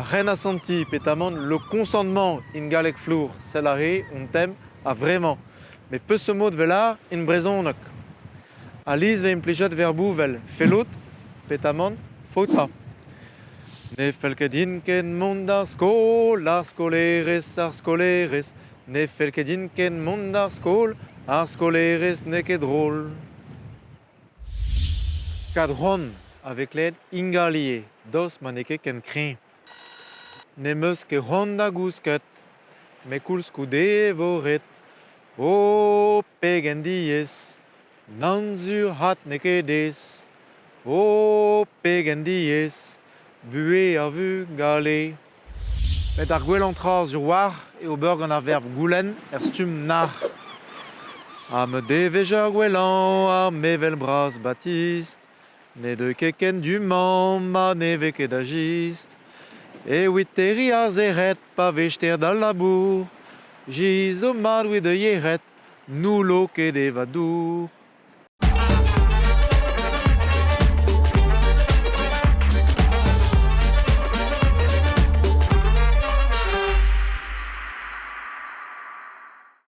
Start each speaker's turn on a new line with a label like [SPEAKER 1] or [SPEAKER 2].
[SPEAKER 1] Ar c'henasantiñ petamant le consentement in galleg flour sell a re hon tem a-vremañ. Met peseurt mod 'vel àr in brezhoneg? Alies 'vez implijet verboù 'vel fellout petamant faotañ. Ne fell ket din ken mont d'ar skol, ar skolerez, ar skolerez. Ne fell ket din ken mont d'ar skol, ar skolerez n'eo ket drol. Kad c'hoant a vez klevet ingal ivez, daoust ma n'eo ket ken kreñv. N'em eus ket c'hoant da gousket, met koulskoude e vo ret. Oh, pegen diaes, nann sur 'vat n'eo ket aes. Oh, pegen diaes, buhez ar vugale. Met ar gwellañ tra sur 'walc'h eo ober gant ar verb goulenn er stumm nac'h. Ha ma devez ar gwellañ ar mevel bras Baptiste ne deu ket ken du-mañ ma ne vez ket a jist. Evit terriñ ar sec'hed pa vez ster d'al labour, Ji zo mat evit da yec'hed, n'houlo ket evañ dour.